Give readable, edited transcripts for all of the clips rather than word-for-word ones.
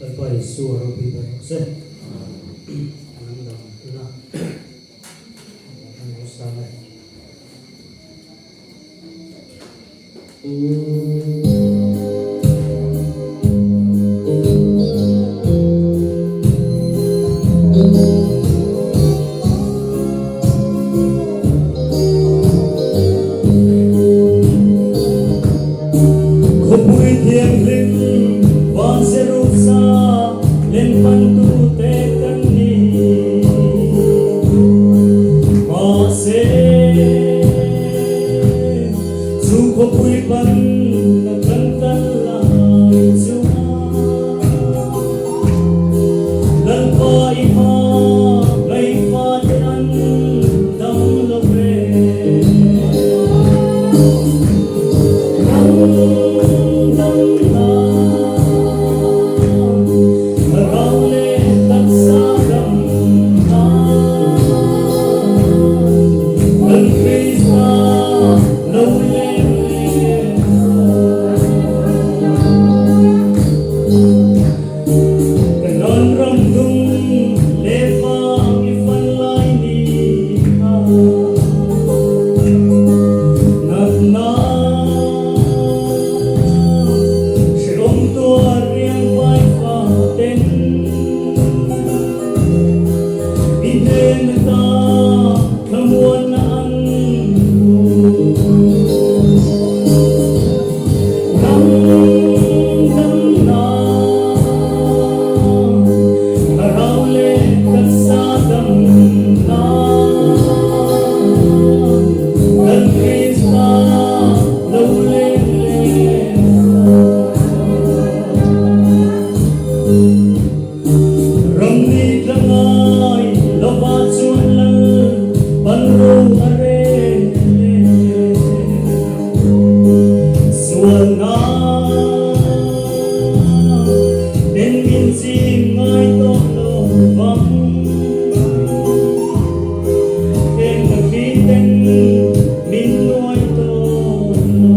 Lalpa Isua ropui ber rawh se. An dam la. An lo sa mai. Khawpui thianghlim van Jerusa len pantute kan ni. Mahse, chu khawpui pan na kan kal lai chuan Lalpa i hma ngaihfate an dam lo ve. Ram dam na rau leh taksa dam na Kan Krista lo leng leh Kanan ram dung leh vang i fan lai ni kha Natna hrehawm tuar riang vai fa ten I hnen ata thlamuanna an hmu. Ram damna thlarau leh taksa damna kan Krista lo leng leh Ramni tlangai lova chuan lal pan ro a rel e. Sualna den min chim ngai tawh lo vang. Heng ka thli ten min nuai tawh lo.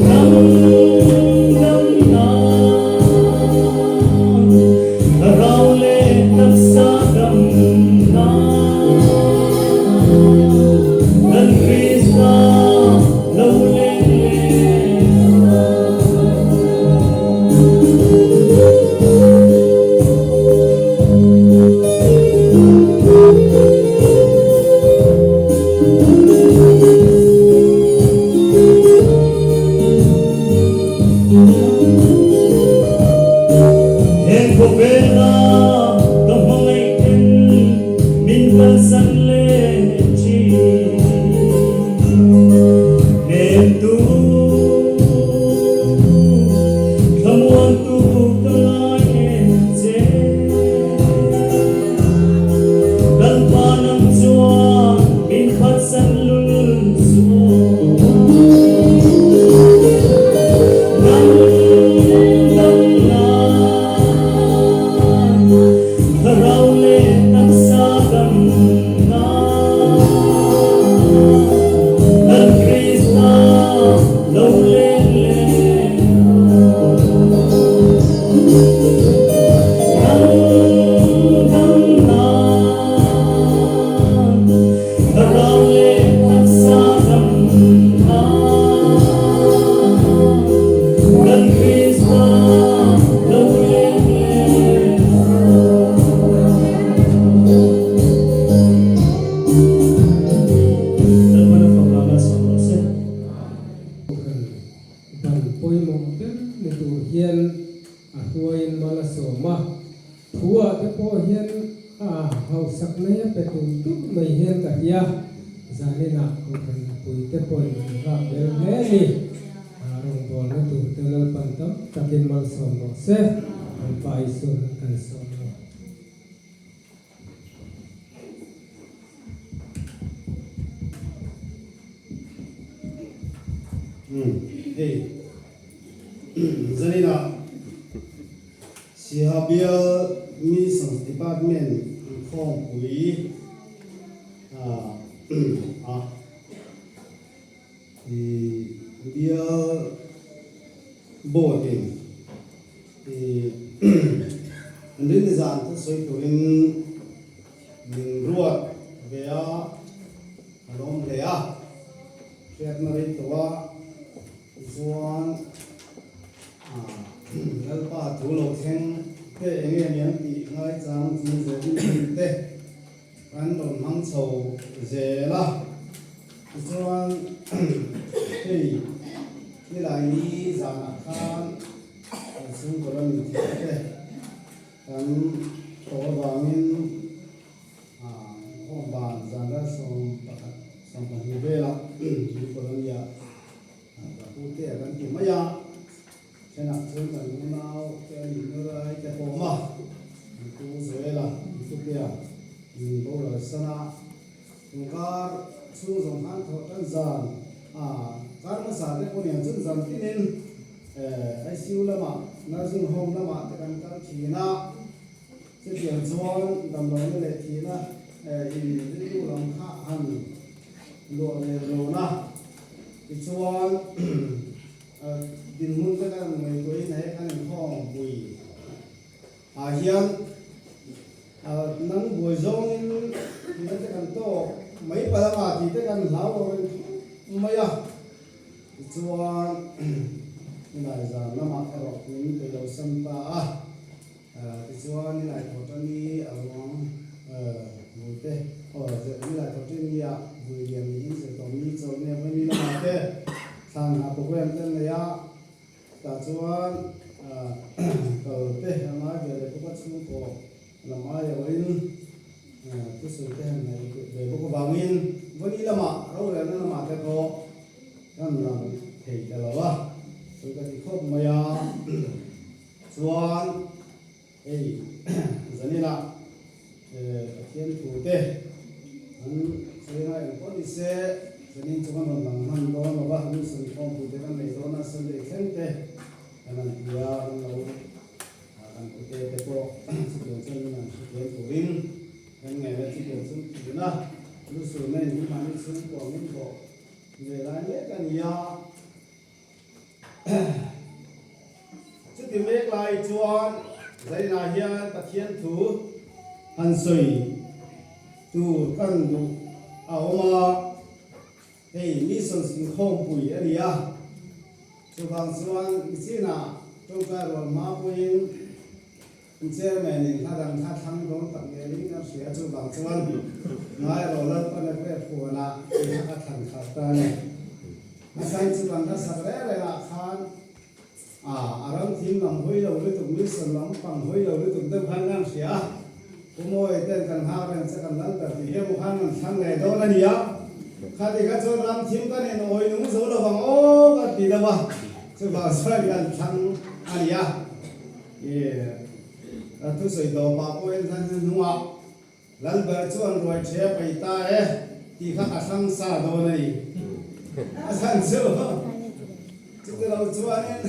Ram damna rau leh taksa damna kan Krista lo leng leh Heng khawvela ka hmangaih ten min kalsan leh thin. Hnemtu, thlamuantu ka ngai em che. Lalpa nang chuan min phatsan lul suh aw. Nang dam nan thlarau leh taksa dam nan Lal Krista lo leng leh Nang dam nan thlarau leh taksa dam nan Lal Krista lo leng leh Lalpan a fak lama sawm rawh se. Kohhran ban pawimawh ber ni tur hian a hruaiin mal a sawm a, thuah te pawh hian a hausak mai a pe tur tur mai hian ka hria, zaninah Kohhran mipui te pawhin an nghak lel hle a ni. Rawngbawlna tur te Lalpan tam takin malsawm rawh se, kan Pa Isua kan sawm lo. Hei zaninah Siaha Bial Missions Department inkhawmpui ah Bial. Board in i rin zan chu sawi turin min ruat ve a, a lawm hle a, hriatna rei tawh a, tichuan Lalpa thu lo thleng te eng nge ni an tih ngaichang chung zawhin hun te kan rawn hmang chho zel a, tichuan hei nilai ni zanah khan kan chhungkaw lam inthiam te kan tawh avangin inkhawm ban zan ral 11 12 velah Colonia Ka pute kan ti mai a, thenah chuan kan unau te a nih nur ai te pawh awm a, an pu Joel-a, an putea min boral san a, inkar chhung zawng khan thawh tan zan a, kar hmasa te pawh nen chuan zan tinin ICU lamah nursing home lamah te kan kal thin a, chutiang chuan damlohna leh thihna in rilru lam kha han luah ve rawn a, tichuan dinhmun te kan ngaihtuahin he kan inkhawm pui ah hian nang buai zawngin tihna te kan tawk mai palh anga tih te kan hlau lo reng khawp mai a, tichuan nilai zan lamah erawh min pe lo san ta a. Tichuan nilai thawhṭani a ruang vui te aw nilai thawhṭani ah vui lian niin zirtawmni chawlhne vawi lamah te thlan ha program te an nei a, tah chuan kal te a ngai ve leh bawk a, chhungkaw lam aiawhin thusawi te han nei ve bawk avangin vawi lamah rorelna lamah te pawh kan lang thei ta lo a, sawi ka ti khawp mai a. Chuan hei Zanina Pathian thu te an sawi ngai ang pawh ni se, Zanin chu kan rawn lang hman dawn lo va, mission khawmpui te kan nei dawn a, Sunday thleng te kan han ti a, kan lo kan pute te pawh chutiang chuan min han hrethiam turin kan ngaihna chutiang chu tuna lusun a in mahni chhungkua min bawh ve lai mek a ni a. Chuti mek lai chuan Zainah hian Pathian thu han sawi tur kan duh a awm a, hei Missions inkhawmpui a ni a, chuvang chuan nichinah tawngtai rual hma pawhin An chairman in hla dang kha thlang dawn tak ngelin kan hria chuvang chuan ngai rawh Lalpan a hriat huanah i hla ka thlan khalh ta a ni. A sain chu kan hla sak reng reng ah khan a ram thim lam hawi lo lutuk mission lam pang hawi lo lutuk deuh khan kan hria a, Pu Mawi ten kan nghak reng che kan lal ber tih hian khan an thlang leh dawn a ni a, khati kha chuan ram thim kan in awi nung zo lo vang aw kan ti deuh a, chuvang chuan kan thlang a ni a. I thusawi tawpah pawhin hla hnuhnungah Lalber chuan ruai ṭhe a pai ta e tih kha ka hrang sa dawn a ni. A chhan chu chuti lo chuanin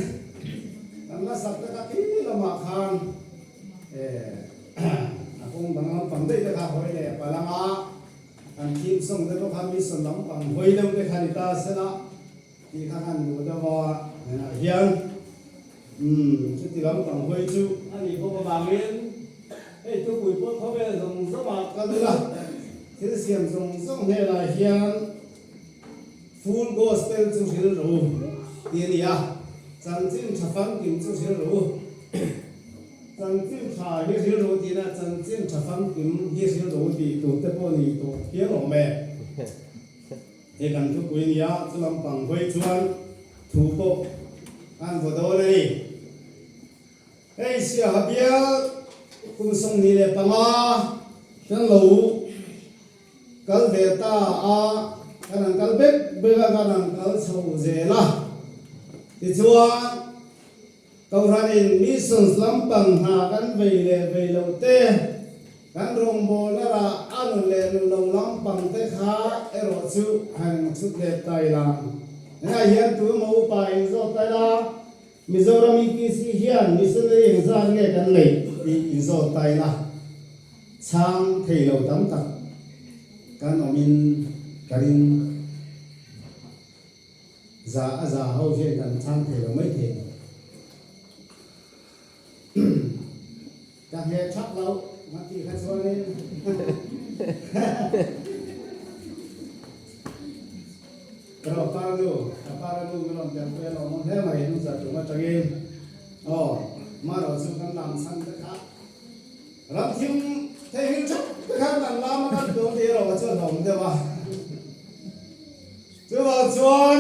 kan la sak te kha khi lamah khan a kawng dang lampang daih te kha hawi leh palh anga kan theme song te pawh kha mission lampang hawi deuh te kha ni ta sela tih kha kan duh deuh a, hnenah hian umm chuti lampang hawi chu a nih bawk avangin hei thupui pawh khawvel zawng zawngah kal ila thil siam zawng zawng hnenah hian full gospel chu hril ru tih a ni a, chanchin tha famkim chu hril ru, chanchin tha hi hril ru tihna chanchin tha famkim hi hril ru tih tur te pawh a ni tawh phian awm e. He kan thupui nia chu lampang hawi chuan thu pawh an vaw dawn a ni. Hei Siaha bial kum 25 kan lo kal ve ta a, kan han kal bek bek a, kan han kal chho zel a. Tichuan Kohhranin missions lampang hna kan vei leh vei loh te, kan rawngbawlna rah a nun leh nun lo lampang te kha erawh chu han chhut let ta ila. Hengah hian tu emaw upa in zawt ta ila, Mizoram EPC hian missionary engzat nge kan neih tih in zawt ta ila, chhang thei lo tam tak kan awmin ka ring. Za a za ho hian kan chhang thei lo mai thei lo. hneh thak lo nga tih kha chuanin Ka rawh para nu, ka para nu min rawn tel pui a lawmawm hle mai hnung zar tum atangin aw marawh chu kan lam chhan te kha ram thim theihnghilh thap te khan kan lam a kan tum tih erawh chu a hlawm deuh a. Chuvang chuan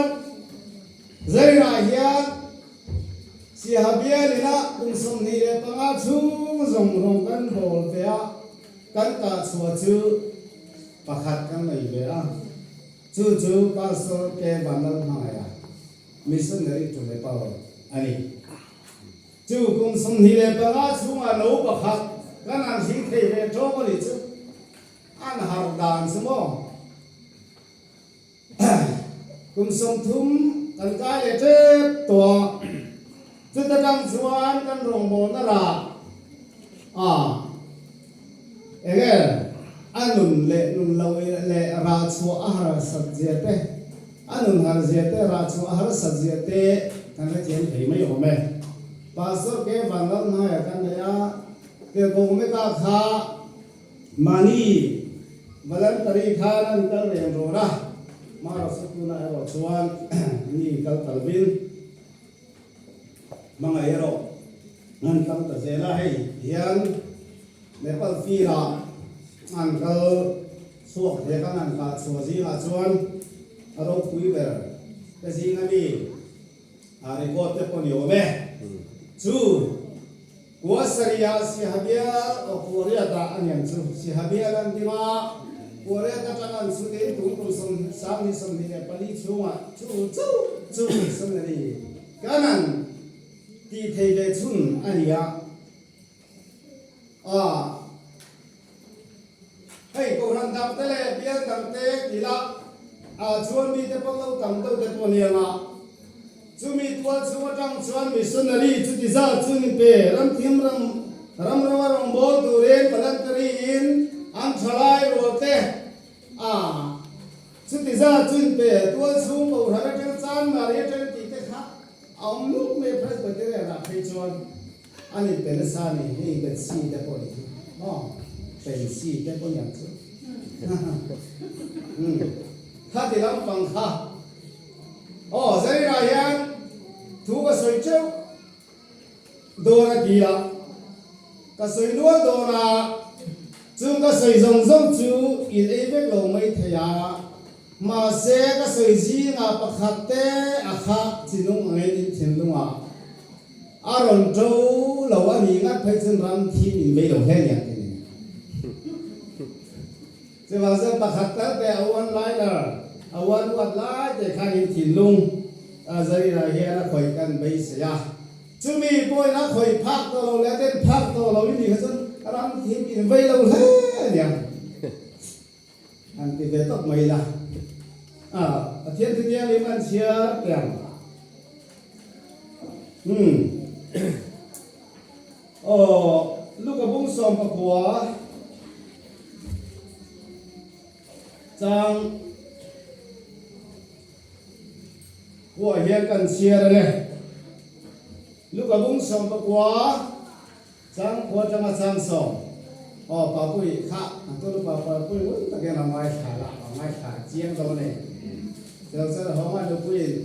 Zairah hian Siaha bialina kum 25 chhung zawng rawng kan bawl ve a, kan kah chhuah chu pakhat kan nei ve a. Chu chu Pastor K. Vanlalhmangaia, Missionary to Nepal a ni. Chu kum 25 chhungah no pakhat kan han hring thei ve tawk a nih chu. An harh dan chu maw? Kum 30 kan kai leh tep tawh a, chuta tang chuan kan rawngbawlna rah a enge a nun leh nun lo leh rah chhuah a harsat zia te, a nun har zia te, rah chhuah a harsat zia te kan hrethiam thei mai awm e. Pastor K. Vanlalhmaia kan nei a, Tirhkohmeka kha Mahni voluntary khan an kal reng rawn a, Maharashtra tunah erawh chuan mi kal ta lovin hmangaih erawh an kal ta zel a, hei hian Nepal field-ah an kal chhuak hle khan an kah chhuah zingah chuan a ropui ber te zinga mi a record te pawh ni awm e. Chu Kua sarih Sihabial aw Kuariat ah a niang chu Sihabial an dim a, Kuariat atang an chhut in tum kum 2024 chhungah chu chu chu missionary kan an tih thei ve chhun a ni a. A Hei kohhran dang te leh bial dang te ti la ah chuan mite pawh lo tam deuh te pawh nia nga. Chumi tual chhung atang chuan missionary chuti zat chu ni pe ramthim ram ram rama rawngbâwl turin voluntary in an thalai rual te a chuti zat chu ni pe tual chhung kohhran atang chanmari atang tih te kha a awm nuk mai Presbyterian ah phei chuan. A ni pe nasa a ni, hei Betsy te pawh nih hi maw, Fancy te pawh niang chu. Umm khati lampang kha. Aw Zairah hian thu ka sawi teuh dawn a ti a, ka sawi nual dawn a, chung ka sawi zawng zawng chu in ei vek lo mai thei a, mahse ka sawi zingah pakhat te a kha chinung angin in thinlungah A rawn to lo a nih ngat phei chuan ram thim in vei lo hle nia ti ni. Chuvang chuan pakhat tal te a one liner, a one word lai te khan in thinlung a Zarira hian a khawih kan beisei a. Chumi pawhin a khawih phak tawh lo leh a den phak tawh lo i nih kha chuan ram thim in vei lo hle nia. Han ti ve tawp mai ila. A, Pathian chu tiangin an chhiar teh ang. Umm. Aw, Luka bung 19 chang khuah hian kan chhiar a ni. Luka bung 19 Chang khua atanga chang sawm. Aw Papui kha an tunu pa Papui ngun takin a ngaithla la, a ngaithla chiang dawn e. Chutiang chuan a haw ngai Nupuiin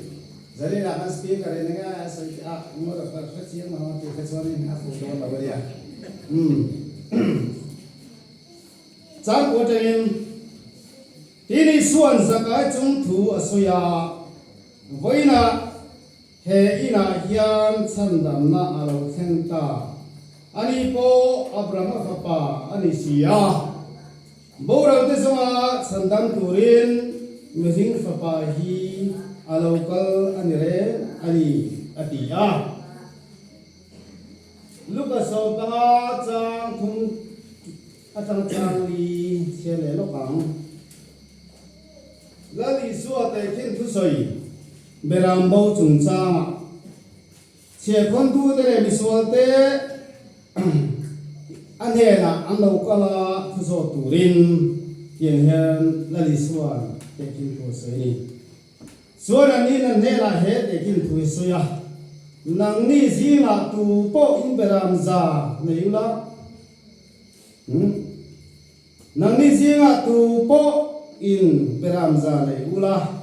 Zalila khan speaker in enge a sawi tih a ngawt a hre chiang lo ang tih kha chuanin a fuh dawn lo a nia. Umm. Chang khua atangin Tin Isua'n Zakai chung thu a sawi a, vawiinah He inah hian chhandamna a lo thleng ta. Ani pawh Abrahama fapa a ni si a. Boralte zawnga chhandam turin mihring fapa hi a lo kal a ni reng a ni, a ti a. Luka 15 chang thum atang chang li chhiar leh lawk ang. Lal Isua tehkhin thusawi Beram bo chungchangah chhiahkhawntute leh misualte a hnenah an lo kal a, thu zawt turin tiang hian Lal Isua'n tehkhin thu a sawi a ni. Chuan anni'n an hnenah he tehkhin thu hi sawi a, Nangni zingah tu pawh in beram za nei ula. Umm. Nangni zingah tu pawh in beram za nei ula,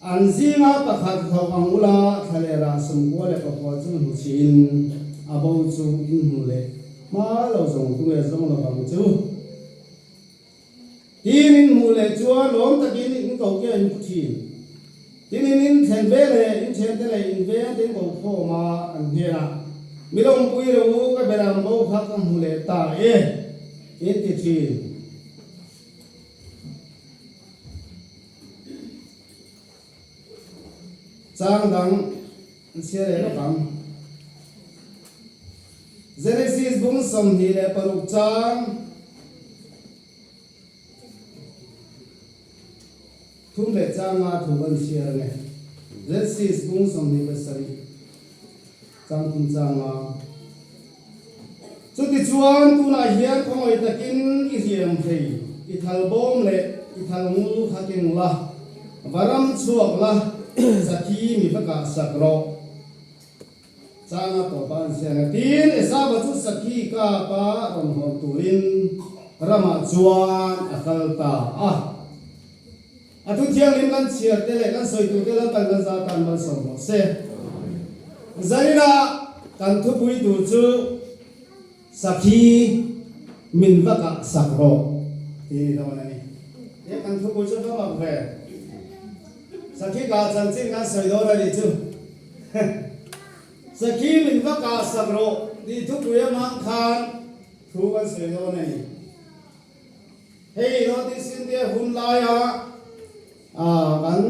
an zinga pakhat hlauh ang ula thlalera sumkua leh pakua chu hnuchhiin a bo chu in hmu leh hma lo zawng tu nge zawng lovang chu. Tin in hmuh leh chuan lawm takin in ko kia in pu thin. Tin in in thlen ve leh in thiante leh in veng te in ko khawm a, an hnenah, Mi lawmpui ro u, ka beram bo kha ka hmu leh ta e, in ti thin. Chang dang an chhiar leh lawk ang. Genesis bung 26 chang thum leh changa thu kan chhiar ange. Genesis bung 27 chang thum changa. Chutichuan tunah hian khawngaih takin i hliam thei, i thal bawm leh i thal ngul kha keng la, va ram chhuak la, sakhi mi va kah sak rawh. Chana tawpa an siang a, tin Esava chu sakhi kapa rawn hawn turin ramah chuan a kal ta a. A thu thianghlim kan chhiar te leh kan sawi tur te Lalpan kan za tan malsawm rawh se. Zaninah kan thupui tur chu Sakhi min va kah sak rawh tih ni dawn a ni. He kan thupui chu va mak ve. Sakhi kah chanchin kan sawi dawn a nih chu. Sakhi min va kah sak rawh tih thupui amang khan thu kan sawi dawn a ni. Hei North East India hun laia kan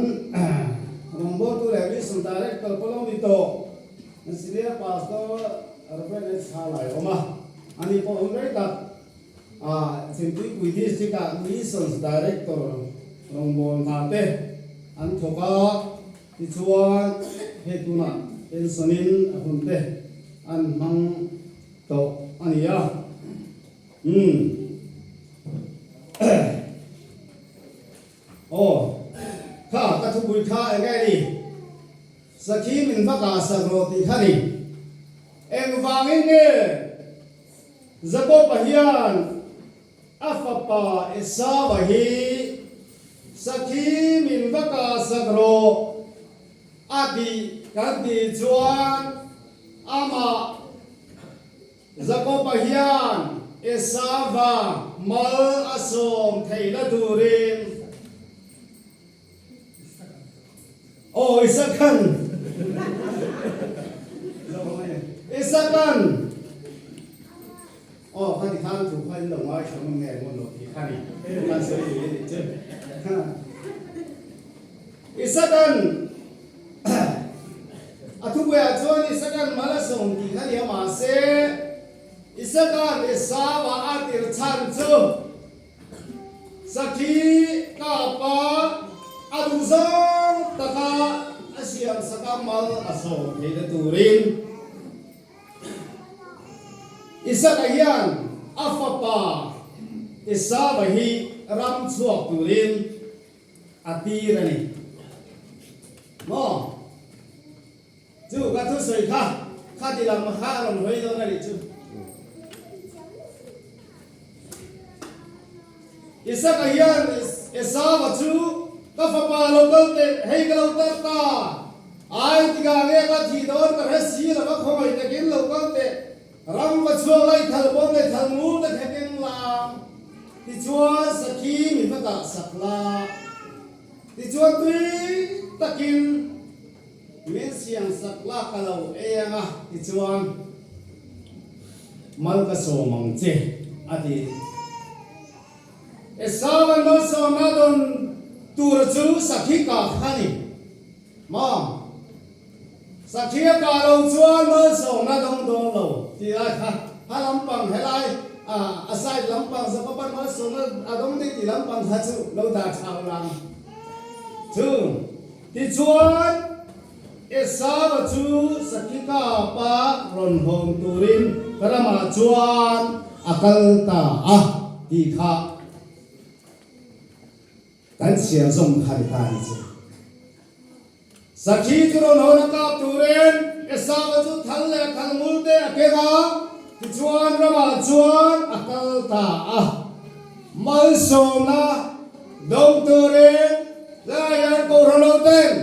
rawngbawltu leh Mission Director pawh lo ni tawh Senior Pastor Rev. H. Halai awm a, ani pawh hun rei tak Chhimtuipui District-ah Missions Director rawngbâwl hna te an thawk a, tichuan hei tunah pension-in a hun te an hmang tawh a ni a. Umm. Aw. Kha, ka thupui kha eng nge ni? Sakhi min va kah sak rawh tih kha ni. Engvangin nge Jakob-a hian a fapa Esau-a hi Sakhi min va kah sak rawh a tih kan tih chuan amah Jakoba hian Esauva mal a sawm theihna turin Aw Isakan Isakan Aw kha ti khan thu kha in lo ngai hram nge ngun lo ti kha ni kan sawi ni ni chu Isakan A thubuaiah chuan Isaka'n mal a sawm tih kha nia mahse, Isaka'n Esau-a a tir chhan chu Sakhi kapa a duh zawng taka a siam saka mal a sawm theihna turin Isaka hian a fapa Esau-a hi ram chhuak turin a tir a ni. Maw? Chu ka thusawi kha, kha ti lam kha a rawn hawi dawn a nih chu. Isaka hian Esauva chu, Ka fapa lo kal teh, hei ka lo tar ta. Ai tikah nge ka thih dawn ka hre si lo va khawngaih takin lo kal teh. Ram va chhuak lai thal bawm leh thal ngur te kha keng la, tichuan sakhi mi va kah sak la. Tichuan tui takin min siam sak la ka lo ei ang a, tichuan mal ka sawm ang che, a ti. Esauan malsawmna dawn tur chu sakhi kah kha a ni. Maw? Sakhi a kah lo chuan malsawmna dawng dawn lo tih lai kha a lampang helai a side lampang zawk a pan malsawmna a dawng dih tih lampang kha chu lo dah tha u lang chu. Tichuan Esau-a chu sakhi kapa rawn hawn turin ramah chuan a kal ta a tih kha. Kan chhiar zawm kha ni ta ni che. Sakhi chu rawn hawn a kap turin Esau-a chu thal leh thal ngul te a keng a. Tichuan ramah chuan a kal ta a, malsawmna dawng turin laiah kohhran lo ten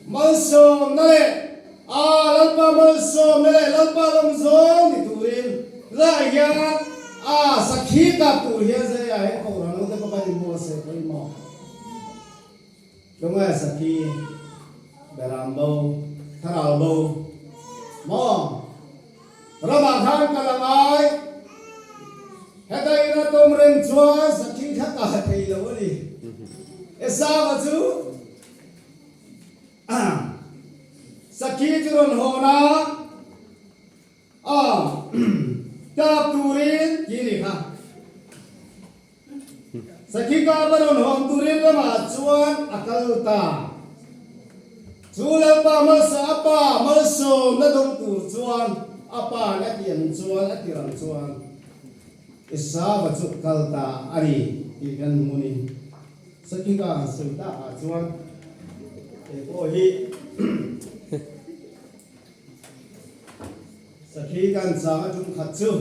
malsawmna leh a Lalpa malsawmna leh Lalpa lawm zawng ni turin lai hian a sakhi kap tur hian zaiah hian kohhran lo te pawh kan inbuatsaih pawimawh. Tunge sakhi beram bo, thlarau bo maw? Ramah khan kal a ngai. Heta ina tum reng chuan sakhi kha kah thei lo a ni. Esau-a chu sakhi chu rawn hawn a, kap turin ti a ni kha. Sakhi kapa rawn hawn turin ramah chuan a kal ta. Chu Lalpa malsa a pa malsawmna dawng tur chuan a pa in a ti ang chuan a tir ang chuan Esauva chu kal ta a ni tih kan hmu ni. Sakhi ka han sawi takah chuan kei pawh hi Sakhi kan chang a tum khat chu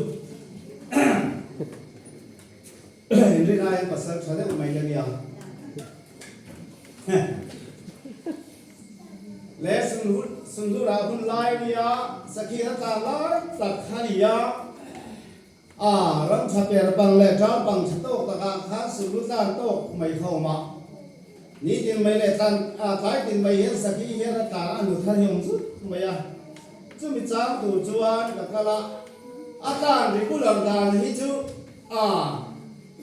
Inrin aiin pasal tha deuh mai ka nia. Le Sundura hun lai nia Sakhi a tlan lai tak kha nia. A ram tha per bang leh tang bang tha tawk takah khan Sundu tlan tawk mai kha awm a. Nitin mai leh tlan tlai tin mai hian Sakhi hian a tlan a nu thar hi awm zut mai a. Chumi chang tur chuan ka kal a, a tlan regular dan hi chu a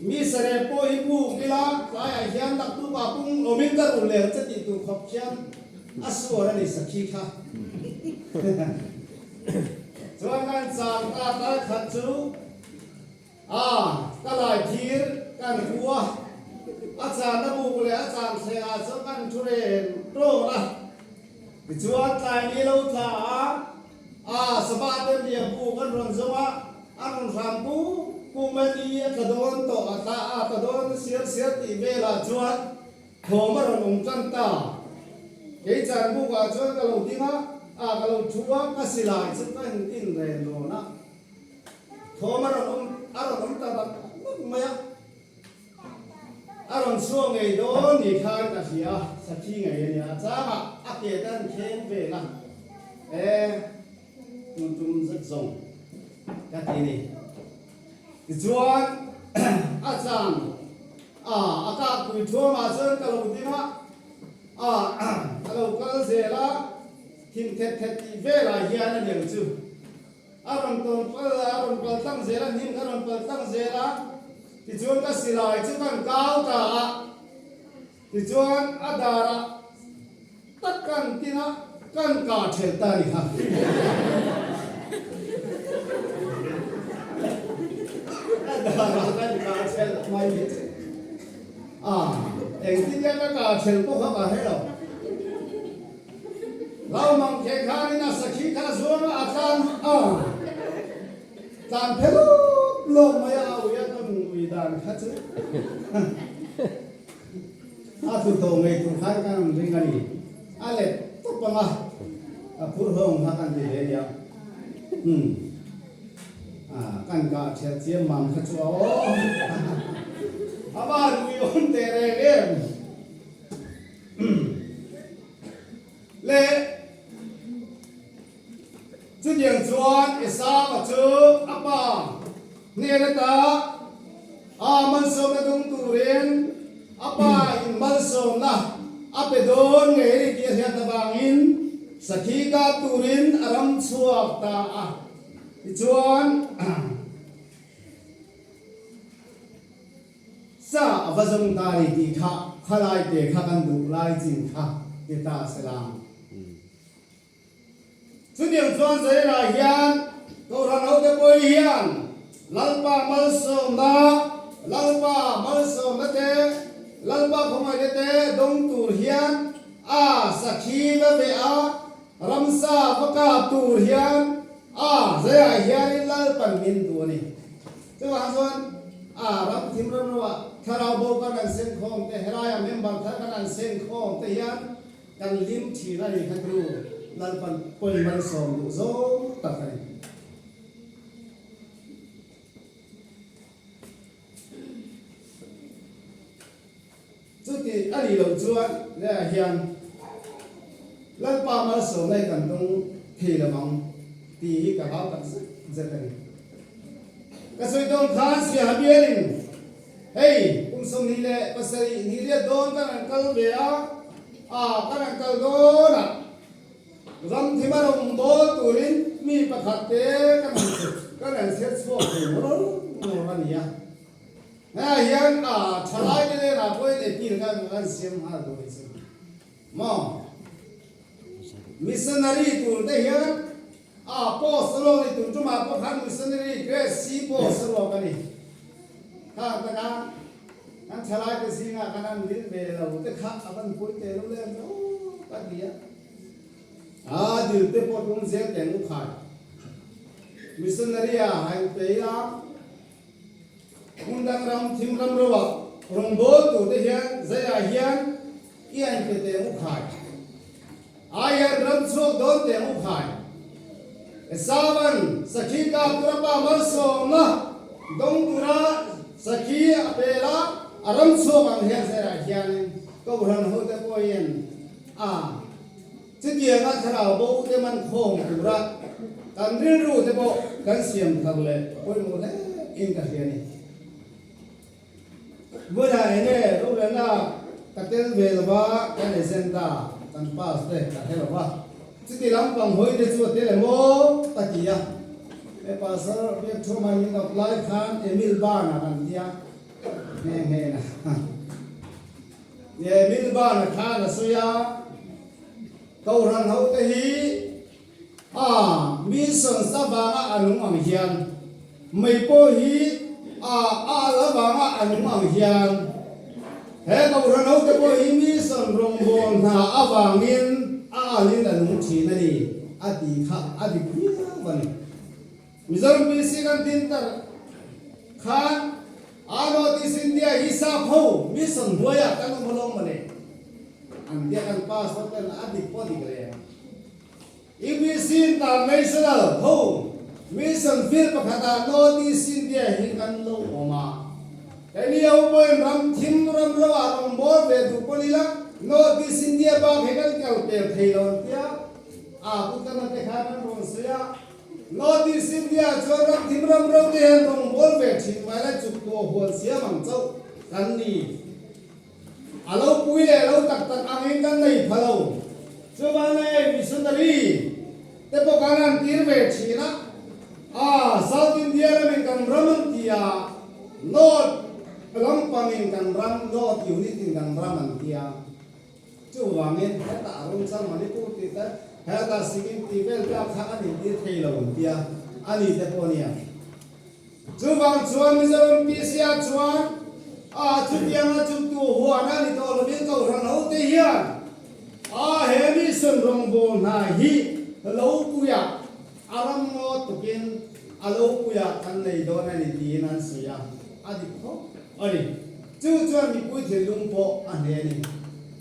mi sarep pawh hi buk ila tlaiah hian naktukah pung awmin ka rul leh ang che tih tur khawp khian a suar a ni sakhi kha. Chuan kan chang ta tlai khat chu a ka lai thir kan hu a, a channa buk leh a chan thlengah chuan kan thu ren rawn a. Tichuan tlai ni lo tla a, a Sabah te riah buk an rawn zawng a, a rawn hram ku ku mai ni a tla dawn tawh a tla a tla dawn sial sial tih velah chuan thawm a rawn awm tan ta. Kei chan bukah chuan ka lo ding a, a ka lo thu a, ka silai chu ka intin ren rawn a, thawm a rawn awm a rawn awm ta dak dak mai a. A rawn chhuak ngei dawn ni khan ka hria, sakhi ngei a nia, a changah a ke te an kheng vel a, e tun tum zet zawng ka ti ni. Tichuan a chang a a kak pui thuamah chuan ka lo ding a, a a lo kal zel a, thim thet thet tih velah hian a niang chu. A rawn tawn pal a, a rawn pal tlang zel a, hnim ka rawn pal tlang zel a, tichuan ka silai chu kan kau ta a, tichuan a darah tak kan tin a, kan kah thelh ta a ni kha. A darah kan kah thelh mai a, engtin nge ka kah thelh pawh kha ka hre lo. Hlaumang thei khanin a sakhi kha a zuang a, a tlan a, tlan phe lawp lawp mai a, a ui a ka nung ui dan kha chu a tlu tawh ngei tur khan ka rawn ring a ni. A let tawp ang a, a phur hawng kha kan ti ve nia. Umm kan kah ṭhiat chiam mam kha chu a aw a van ui awm teh reng em. Le chutiang chuan Esau-a chu a pa hnen ata a malsawmna dung turin a pa in malsawmna a pe dawn ngei a ni tih a hriat avangin sakhi kap turin a ram chhuak ta a. Tichuan. Sa a va zawng ta ni tih kha khalai te kha kan duh lai chin kha ti ta se lang. Chutiang chuan Zairah hian Kohhran hote pawh hian Lalpa malsawmna, Lalpa malsawmna te, Lalpa khawngaihna te dawng tur hian a sakhi va veh a, ramsa va kap tur hian a Zairah hianin Lalpan min duh a ni. Chuvang chuan a ram thim ram ruah thlarau bo kan an seng khawm te, helaia member thar kan an seng khawm te hian kan hlim thin a ni kha chu Lalpan pawi malsawm duh zawng tak a ni. nih loh chuan leiah hian Lalpa malsawmna hi kan dawng thei lo ang tih hi ka hau tak zet zet a ni. Ka sawi dawn khan Siaha bialin hei kum 27 ni riat dawn kan han kal ve a, a kan han kal dawn a, Ramthim a rawn bawl turin mi pakhat te kan han kan han chhiat chhuak thei ngawr ngawr a ni a. Hengah hian a thalai te lenah pawhin appeal kha an siam nghal duh a ni. Maw? Missionary tur te hian a post a lawk ni tur tumah pawh khan missionary grade C post a lawk a ni. Khang taka kan thalai te zingah kan an dil ve lo te kha a van pui teh lo lem lo ka ti a. A dil te pawh tum zel teng u khai. Missionary a hain pei a. Hmun dang ram thim ram ro ah rawngbâwl tur te hian zaiah hian i an pe teng u khai. Aian ram chhuak dawn teng u khai. Esavan sakhi kap tura pa malsawmna dawng tura sakhi a pel a, a ram chhuak ang hian zaiah hianin Kohhran hote pawhin a Chutianga thlarau bo te man khawm tura kan rilru te pawh kan siam thar leh pawimawh hle in ka hria ni. Hmunah enge rorelna ka tel ve lova kan agenda kan pass te ka hre lova, chuti lampang hawi te chu a tel emaw ka ti a. He pastor Biakthawma min apply khan Emil Barn a kan tia nghe nghe na. Nge Milban a khan a sawi a, Kohhran hote hi a mission avanga a nung ang hian, mei pawh hi a al avanga a nung ang hian, he Kohhran hote pawh hi mission rawngbâwl hna avangin a alin a nung ṭhin a ni, a tih kha a dik viau a ni. Mizoram PC kan din tar khan a North East India hi sap ho mission hnuaiah kan awm alawm mawle. An bia kan pastor ten a dik pawh dik reng. UPC International ho mission field pakhatah North East India hi kan lo awm a. Keini ho pawhin ram thim ram ro ah rawngbâwl ve duh pawn ila North East India bak hi kan kal pel thei lo an tia. A pu tana te khan an rawn sawi a. North East India chuan ram thim ram ro te hian rawngbâwl ve thin mai lai chuk tuah huan siam ang chauh kan ni. A lo pui leh lo tak tak angin kan nei pha lo. Chuvang hei missionary te pawh khan an tir ve thin a, a South India lamin kan ram an ti a, North lampangin kan ram, North unit in kan ram an ti a. Chuvangin hetah Arunachal Manipur tih te, hetah Sikkim tih vel te kha an intir thei lo an tia, a ni te pawh nia. Chuvang chuan Mizoram PC-ah chuan a chutianga chuktu huan a ni tawh lovin Kohhran hote hian a he mission rawngbâwl hna hi lo puia a ram ngaw tukin a lo puia kan nei dawn a ni tiin an sawi a, a dik khawp a ni. Chu chuan mipui thinlung pawh a hneh a ni.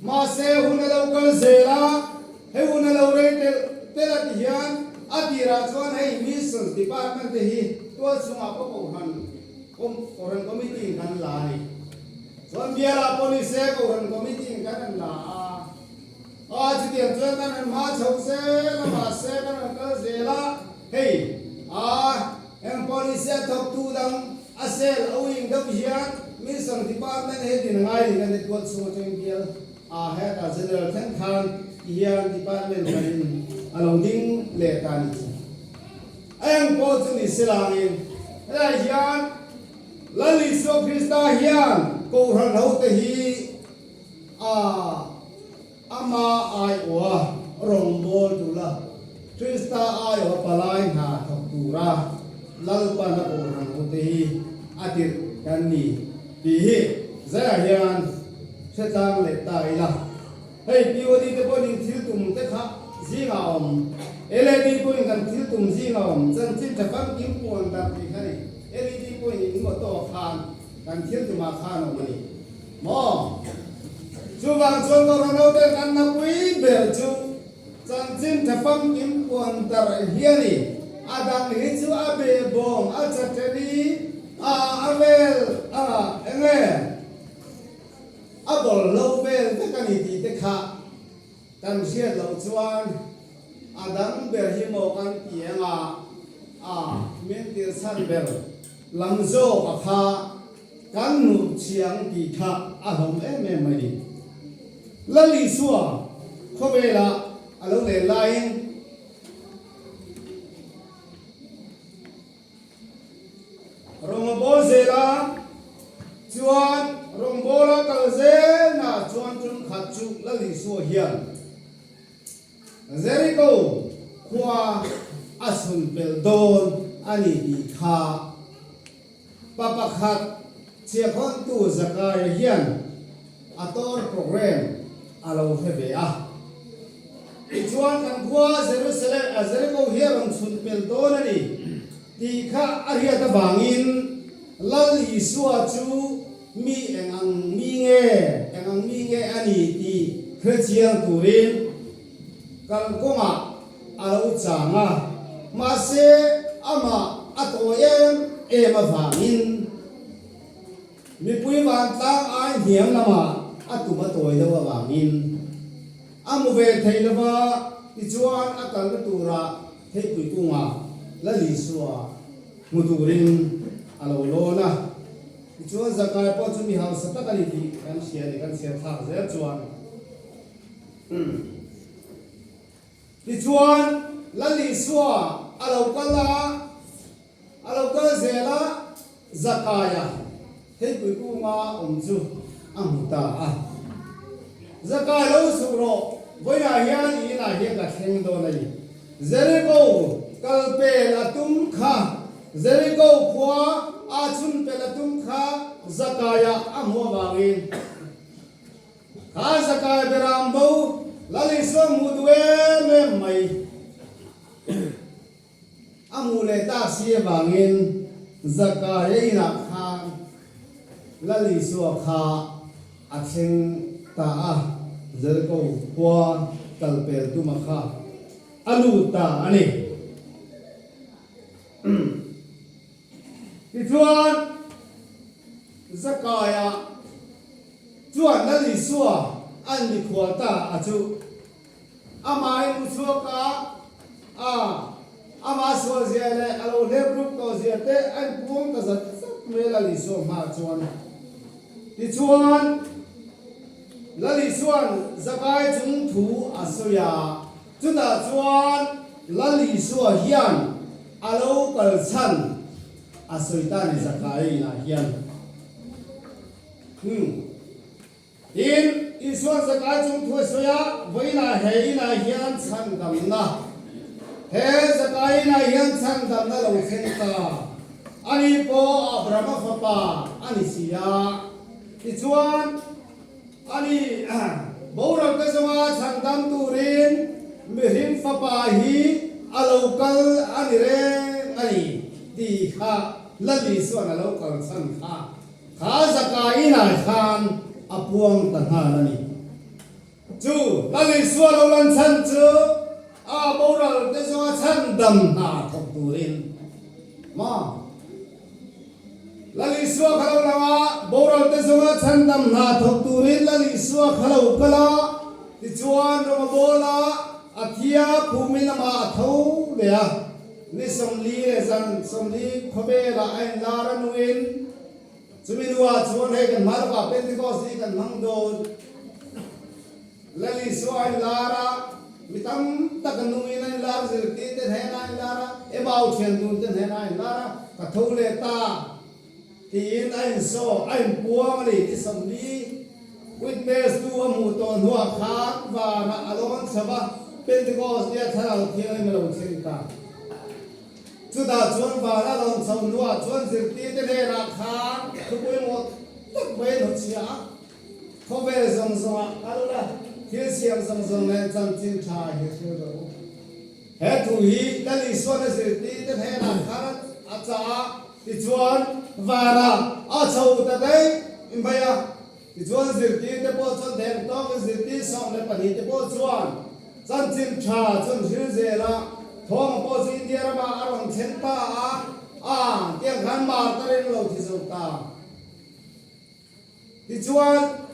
Mahse, hun a lo kal zel a, hei hun a lo rei telh telh a ti hian a tirah chuan hei Missions Department te hi tual chhungah pawh Kohhran Kohhran Committee in kan la a ni. Chuan bialah pawh ni se Kohhran Committee in kan han la a, a chutiang chuan kan han hma chho zel a, mahse kan han kal zel a, hei a eng pawh ni se a thawktu dang A cell a wing deuh hian Mission Department he din ngai ni kan ti tual chhung atangin bial a hetah General thleng khan ti hian Department panin a lo ding leh ta ni chu. A eng pawh chu ni silangin helai hian Lal Isua Krista hian Kohhran hote hi a ama aiawha rawngbâwl tûra Krista aiawha palai hna thawk tûra Lalpan a Kohhran hote hi a tirh kan ni tih hi zaiah hian hre tlang leh ta ila. Hei POD te pawhin thil tum te kha zingah a awm, LAD pawhin kan thil tum zingah a awm, chanchin tha famkim puan darh tih kha ni, LED pawhin in mawtaw khan kan thil tumah khan a awm a ni. Maw? Chuvang chuan Kohhran hote kan napui ber chu chanchin tha famkim puan darh hi a ni. A dang hi chu a behbawm, a chateni, a a vel, a enge? a bawlhlo vel vek a ni tih te kha kan hriat loh chuan a dang ber hi maw kan ti ang a, a min tirchhan ber lam zawk a kha kan hmuh chiang tih kha a hlawm em em mai ni. Lal Isua khawvelah a lo len laiin. Rawngbâwl zêla chuan rawngbâwla kal zêlna chuan ṭum khat chu Lal Isua hian Jeriko khua a chhun pelh dâwn a ni tih kha pa pakhat chhiahkhawntu Zakaia hian a tawr program a lo hre ve a. Tichuan kan khua Jerusalem a Jeriko hi a rawn chhun pel dawn a ni tih kha a hriat avangin Lal Isua chu mi eng ang mi nge, eng ang mi nge a ni tih hre chiang turin kalkawngah a lo chang a, mahse amah a tawi em em avangin Mipui vantlang ai hniam lamah a tum a tawi deuh avangin a hmu ve thei lo va, tichuan a kalna turah theipui kungah Lal Isua hmu turin a lo lawn a. Tichuan Zakai pawh chu mi hausa tak a ni tih kan hria a ni, kan chhiar thlak zel chuan. Tichuan Lal Isua a lo kal a. A lo kal zel a, Zakaia theipui kunga awm chu a hmu ta a. Zakai lo chhuk rawh, vawiinah hian i inah hian ka thleng dawn a ni. Jeriko kal pel a tum kha, Jeriko khua a chhun pel a tum kha Zakaia a hmu avangin kha Zakai beram bo Lal Isua hmuh duh em em mai. A hmuh leh tak si avangin Zakaria inah khan Lal Isua kha a thleng ta a, Jeriko khua kal pel tuma kha a lut ta a ni. Tichuan Zakaia chuan Lal Isua an mikhual ta a chu. Amah in u chhuak a, a amah sual zia leh a lo hlep ruk tawh zia te a inpuang ta zat zat mai Lal Isua hmaah chuan. Tichuan, Lal Isua'n Zakai chung thu a sawi a, chutah chuan Lal Isua hian a lo kal chhan a sawi ta ni Zakai inah hian. Hmm. Tin, Isua'n Zakai chung thu a sawi a, Vawiinah he inah hian chhandamna, he Zakai inah hian chhandamna lo thleng ta, ani pawh Abrahama fapa a ni si a. Tichuan, ani boral te zawnga chhandam turin mihring fapa hi a lo kal a ni reng a ni tih kha Lal Isua'n a lo kal chhan kha. Kha Zakai inah khan a puang ta nghal a ni. Chu Lal Isua lo lan chhan chu a boral te zawnga chhan dam hna thawk turin maw? Lal Isua kha lo lang a, boral te zawnga chhan dam hna thawk turin Lal Isua kha lo kal a, tichuan rawng a bawl a, a thi a, phumin amah a tho leh a. Ni 40 leh zan 40 khawvelah a inlar a nungin chumi hnuah chuan hei kan hma lawkah Pentecost hi kan hmang dawn. Lal Isua a inlar a, mi tam tak a nungin a inlar, zirtirte hnenah a inlar a, Emau thiantute hnenah a inlar a, ka tho leh ta tiin a insaw, a inpuang a ni. Ni 40 witness tu a hmuh tawh hnuah khan vanah a lawn chho a, Pentecost nia Thlarau Thianghlim a lo thleng ta. Chutah chuan vana lawn chho hnuah chuan zirtirte hnenah khan thu pawimawh tak mai an hawchhia a, Khawvel zawng zawngah kal la, thil siam zawng zawng nen chanchin tha hi hril rawh u. He thu hi Lal Isuan a zirtirte hnenah khan a chah a, tichuan vanah a chho ta daih mai a. Tichuan zirtirte pawh chuan theng tawkin zirtir 12 te pawh chuan chanchin tha chuan hril zel a, Thawng pawh chu India ramah a rawn thleng ta a, a tiang khan Martar in lo thi zo ta. Tichuan.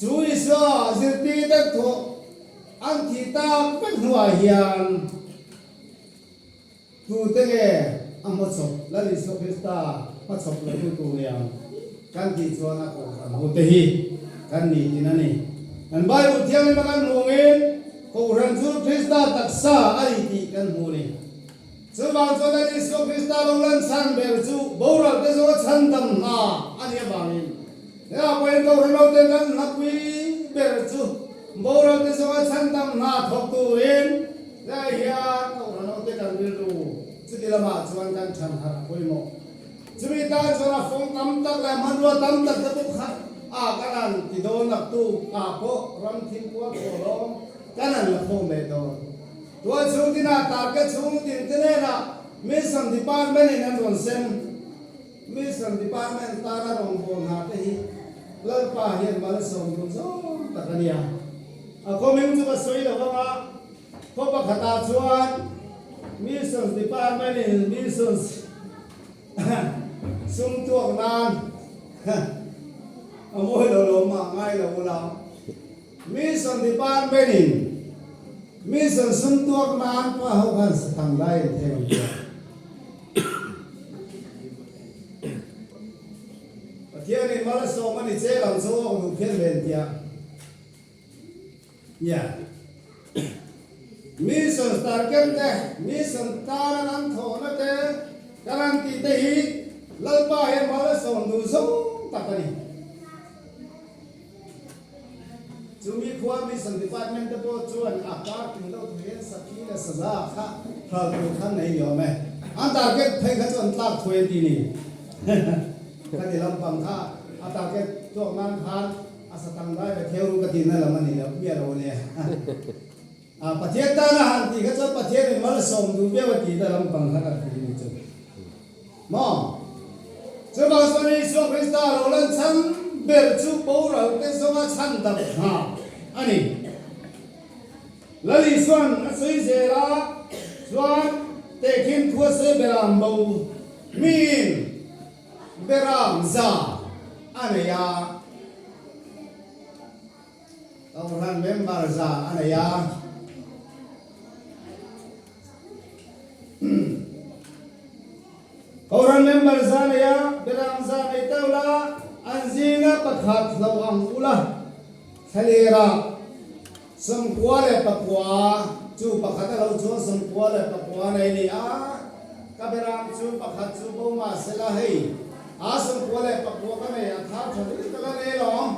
Chu Isua zirtirte thawh an thih tak vek hnuah hian tute nge a hmachhawp Lal Isua Krista hmachhawp lo tu tur ang kan tih chuan a kohhran hote hi kan ni tin a ni. Kan Bible Thianghlim a kan hmuh angin kohhran chu Krista taksa a ni tih kan hmu a ni. Chuvang chuan Lal Isua Krista lo lan chhan ber chu boral te zawnga chhandam hna a nih avangin hengah pawhin Kohhran lo ten kan hnapui ber chu boral te zawnga chhandam hna thawk turin tlaiah hian Kohhran ho te kan rilru chuti lamah chuan kan than harh a pawimawh. Chumi tan chuan a fawng tam tak leh hmanrua tam tak te pawh kha a kan han ti dawn naktu ah pawh ram thil kual pawh lawm kan han la khawm leh dawn. Tual chhung tinah target chhung tin te hnenah Mission Department in an rawn sem. Mission Department tana rawngbâwl hna te hi Lalpa hian mal a sawm dun zawng tak a nia. A khawming chu ka sawi lo vang a, khaw pakhatah chuan Missions Department in Missions sum tuak nan a mawi lo lo mah ngai lo ula. Mission Department in Mission sum tuak nan pa ho khan sathang lai an theng an tia. Pathian in mal a sawm a ni che lang chu awk duh phian ve an tia. Nia. Mission target te, mission tana kan thawhna te, kan han tih te hi Lalpa hian mal a sawm duh zawng tak a ni. Chumi khua Mission Department te pawh chuan a kar tling deuh thei hian sakhi leh saza kha hral tur kha an nei ni awm e. An target phei kha chu an tlak thuai an ti ni. Ka ti lampang kha a target tuak nan khan a satang dai ve theu ru ka ti na lam a ni lo miah lo ania. A Pathian tana han tih kha chuan Pathian in malsawm duh viau a tih na lampang kha ka ti ni chu. Maw? Chuvang chuan Isua Krista lo lan chhan ber chu boral te zawnga chhan dam hna a ni. Lal Isua'n a sawi zel a, chuan tehkhin thu a sawi beram bo miin beram za a nei a. Kohhran member za a nei a. Kohhran member za a nei a, Beram za nei teuh la, an zinga pakhat hlo ang ula, Thlalera 99 chu pakhat a lo chuan 99 nei ni a, ka Beram chu pakhat chu bo mah sela hei a 99 ka nei a thar tha hle ka la nei lawm.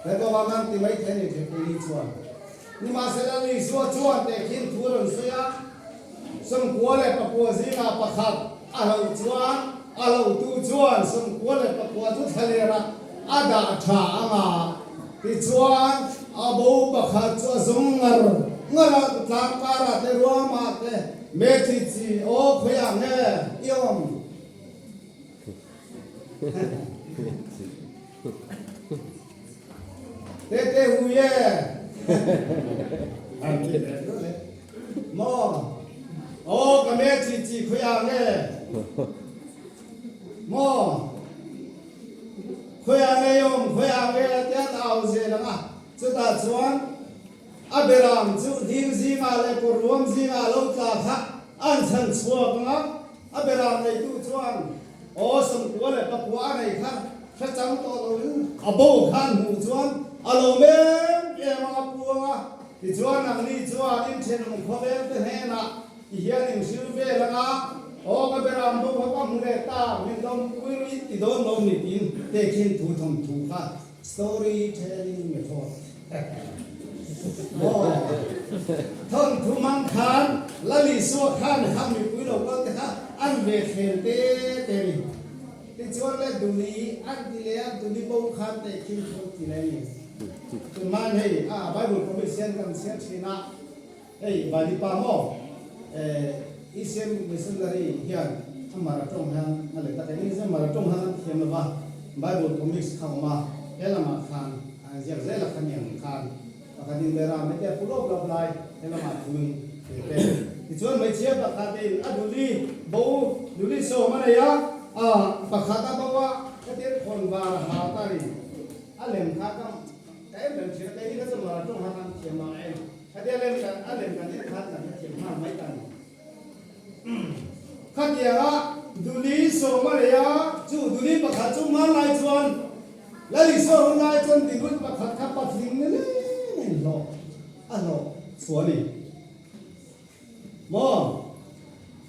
He kawngah khan ti mai thei a ni Thepui ni chuan. Nimahsela Isua chuan tehkhin thu a rawn sawi a, 99 zingah pakhat a hlauh chuan a hlauhtu chuan 99 chu thlalerah a dah tha ang a, tichuan a bo pakhat chu a zawng ngar ngar a, tlang karah te ruamah te Methi chi aw khawiah nge i awm? Tete hu ye. An ti le le. Mo. O ka me chi chi khuya nge. Mo. Khuya nge yom khuya nge tia tau ze langa. Chuta chuan a beram chu hling zinga le kawrruam zinga lo tla kha an chhan chhuak anga a beram neitu chuan Aw 99 a nei kha hre chang tawh lo in a bo khan hmuh chuan a lo mem em ang a puang a, tichuan nangni chuan in thenawm khawvel te hnenah ti hian in hril vel ang a, aw ka beram bo kha ka hmu leh ta min dawm pui rih ti dawn lo ni tiin tehkhin thu thawm thu kha story telling method maw thawnthu hmang khan Lal Isua khan kha mipui lo kal te kha an ve thlem te te ni. Tichuan le Duli an ti leh a, Duli bo khan tehkhin thu ti leh ni. Tunhmain hei a Bible promise hian kan chhiar thin a, hei Valipa maw ECM Missionary hian a mara tawng hian a let a, keini chu mara tawng hian an thiam lo va, Bible comics kha awm a, he lamah khan an ziak zel a khaniang khan pakhat in bera mete a pu lawp lawp lai he lamah thuin te te. Tichuan hmeichhia pakhat in a duli bo duli sawm a nei a, a pakhat a bo a, hetir khawn var a ha ta ni, a lem kha ka. Ka en reng thin a, keini kha chu mara tawng kha kan thiam a en. Khatia lem kan a lem kan en khan kan hrethiam nghal mai ta ni. Khatianga Duli sawm a nei a, chu Duli pakhat chu hmanlai chuan Lal Isua hun lai chuan Dirut pakhat kha patling ni leng a inhlawh a hlawh chhuah a ni. Maw?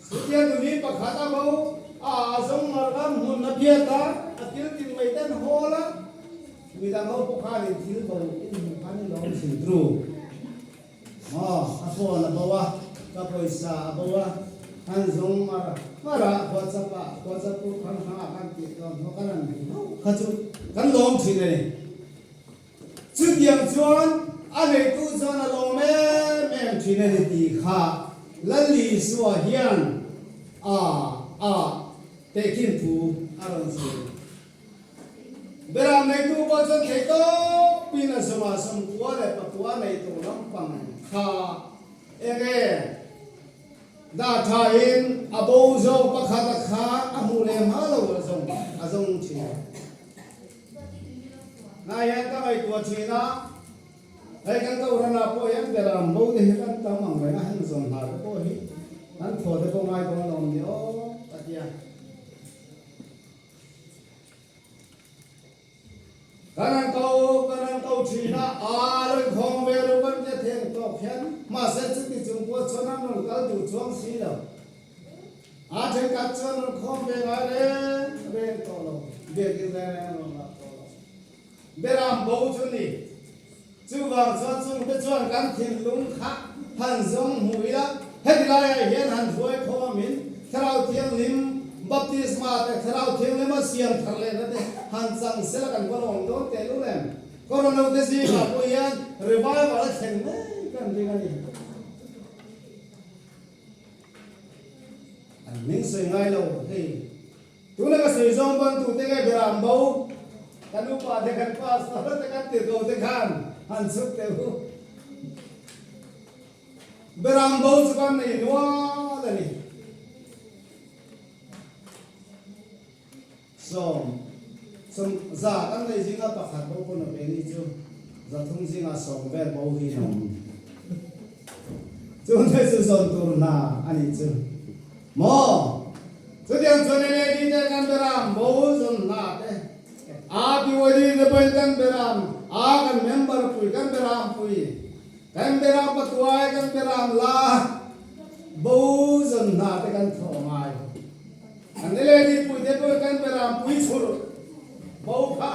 Chutia Duli pakhat a bo a a zawng margam hmun a phiat a, a kil tin mai ten hawl a, Midang ho pawh khan in thil bo in hmuh khan in lawm thin tru. Maw, a phone a bo a, ka pawisa a bo a, han zawng mar mar a, WhatsApp ah, WhatsApp pawh khan hrang ah khan tih dawn hawk a rawn hmu hauh kha chu kan lawm thin a ni. Chutiang chuan a neitu chuan a lawm em em thin a ni tih kha Lalisua hian a a tehkhin thu a rawn sawi. Beram neitu pawh chuan thei tawpin a zawmah 94 leh pakua nei tawh lampang kha eng nge dah thain a bo zawk pakhat a kha a hmuh leh hma lo a zawng a zawng thin. Nai hian ka ngaihtuah thin a, hei kan Kohhranah pawh hian beram bo te hi kan tam ang reng a, heng zawn hna te pawh hi kan thaw te pawh ngai dawn lo ang ni aw ka ti a. Kan an ko, kan an ko thin a, aa lo inkhawm ve ru kan tia theng tawk hian, mahse chuti chung pawh chuan an rawn kal duh chuang si lo. Aa thenkhat chuan rawn khawm ve ngai reng reng tawh lo, biakin reng reng an rawn lak tawh lo. Beram bo chu ni. Chuvang chuan chungte chuan kan thinlung kha han zawng hmu ila, heti laiah hian han hruai khawmin Thlarau Thianghlim baptisma te, Thlarau Thianghlima siam thar lehna te han chang sela kan va lawm dawn teh lul em? Corona te zingah pawh hian revival a thleng mai kan ring a ni. An hming sawi ngai lo hei. Tuna ka sawi zawng bantu te nge beram bo kan upa te kan pastor te kan tirhko te khan han chhuk teh u. Beram bo chu kan nei nual a ni. Sawm sawm za kan nei zinga pakhat bo pawn a ve ni chu 300 zinga 10 vel bo hi an awm. Chungte chu zawn tur hna a nih chu. Maw? Chutiang chuan NAD te kan beram bo zawn hna te, ABYD te pawhin kan beram, a kan member pui kan beram pui, kan beram patuai kan beram la bo zawn hna te kan thawh ngai. An NAD pui te pawhin kan beram pui chhur bo kha.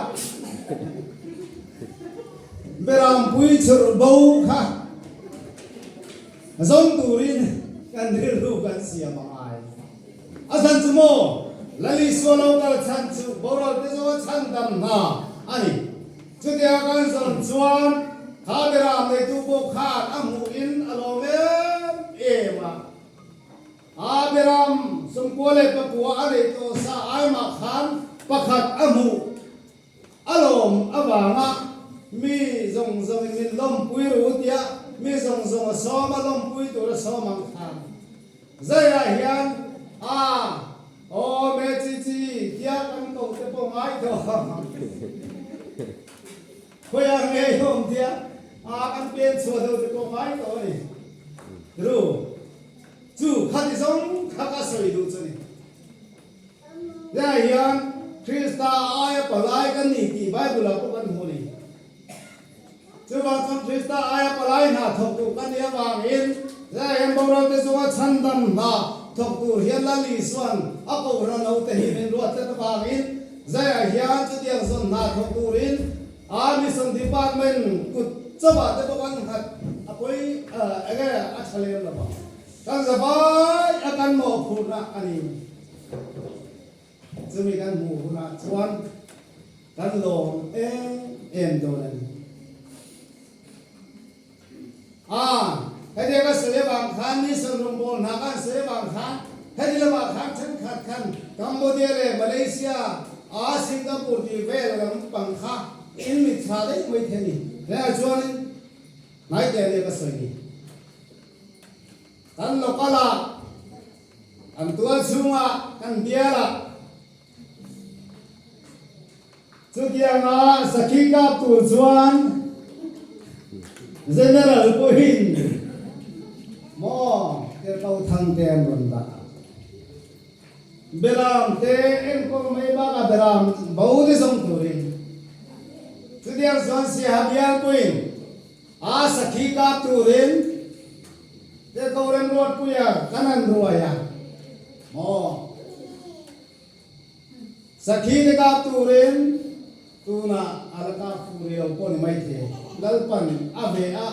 Beram pui chhur bo kha. Zawng turin kan rilru kan siam a ngai. A chhan chu maw? Lal Isua lo kal chhan chu boral te zawnga chhan dam hna a ni. Chutia kan zawn chuan kha beram neitu pawh khan a hmuhin a lawm em em a. A beram 94 a neih tawh sa aimah khan pakhat a hmuh. A lawm avanga mi zawng zawngin min lawmpui ru tia mi zawng zawng a sawm a lawmpui tur a sawm ang khan zaiah hian a aw me chi chi tia kan ko te pawh ngai tawh ang khawiah ngei awm tia a kan pen chhuah deuh te pawh ngai tawh a ni ru chu khati zawng kha ka sawi duh chu ni. Hetiang hian Krista aia palai kan ni tih Bible-ah pawh kan hmu a ni. Chuvang chuan Krista aia palai hna thawk tur kan nih avangin hetiang hian boralte chunga chhandam hna thawk tur hian Lal Isua'n a kohhran naute hi min ruat tlat avangin zaiah hian chutiang zawn hna thawk turin a Mission Department kut chauhah te pawh kan nghat a pawi enge a tha lem lo vang. Kan zavai a kan mawhphurhna a ni. Chumi kan hmuh hunah chuan kan lawm em em dawn a ni. A, heti ka sawi avang khan mission rawngbâwl hna ka han sawi avang khan heti lamah khan thenkhat khan Cambodia leh Malaysia a Singapore tih vel lampang kha in mitthla daih mai thei a ni. Hengah chuanin hnaite a nia ka sawi ni. Kan local ah, kan tual chhungah, kan bial ah chutianga sakhi kap tur chuan. General pawhin maw Tirhkoh Thangte an rawn dah a. Beram te enkawl mai bakah beram bo te zawng turin chutiang chuan Siaha bial pawhin a sakhi kap turin Tirhkoh Remruatpuia kan han ruai a maw. Sakhi te kap turin tunah a la kap fuh rih lo pawh ni maithei. Lalpan a ve a,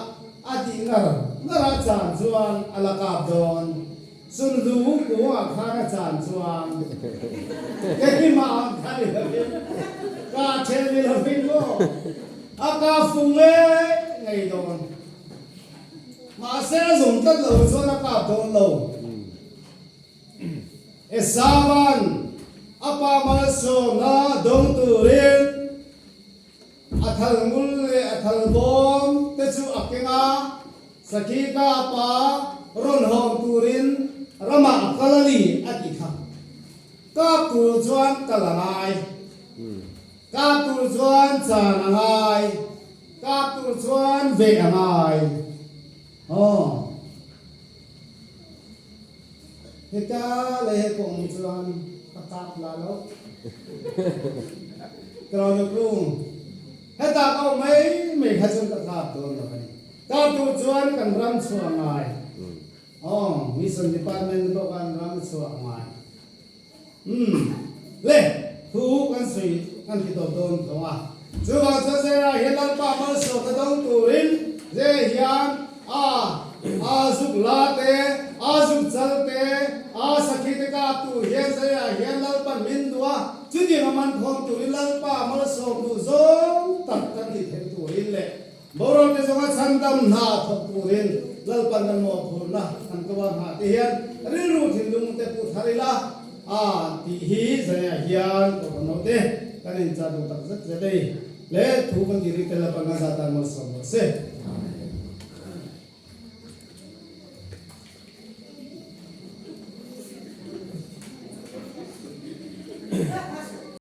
a tih ngar ngar a chan chuan a la kap dawn. Sunhlu kungah khan a chan chuan keimah ang kha ni lovin ka then ni lovin maw a kap fuh ngei ngei dawn. Mahse a zawm tlat lo chuan a kap dawn lo. Esaua'n a pa malsawmna dawng turin a thal ngul leh a thal bawm te chu a keng a, Sakhi ka a pa rawn hawng turin ramah a kal a ni a ti kha. Kap tur chuan kal a ngai. Kap tur chuan chan a ngai. Kap tur chuan veh a ngai. Aw. Heta lei he kawng chuan ka kap la lo. Ka lo deuh rung. Heta ka awm mai mai kha chuan ka kap dawn lo a ni. Kap tur chuan kan ram chhuah ngai. Aw, Mission Department pawh khan ram chhuah ngai. Umm, le, thu kan sawi kan ti tawp dawn tho a. Chuvang chuan Zera hian Lalpa malsawmna dawng turin Ze hian a a zuk la te, a zuk chal te, a sakhi te kap tur hian Zera hian Lalpan min duh a, chutiang a man khawm turin Lalpa malsawm duh zawng tak kan ti theih turin leh Boruak te zawnga chhandam hna thawk turin Lalpan kan mawhphurhna kan ko a nghah te hian rilru thinlung te pu thar ila a tih hi zaiah hian Kohhran ho te kan inchah duh tak zet zet ei le thu kan ti ri te Lalpan kan zat dan malsawm rawh se.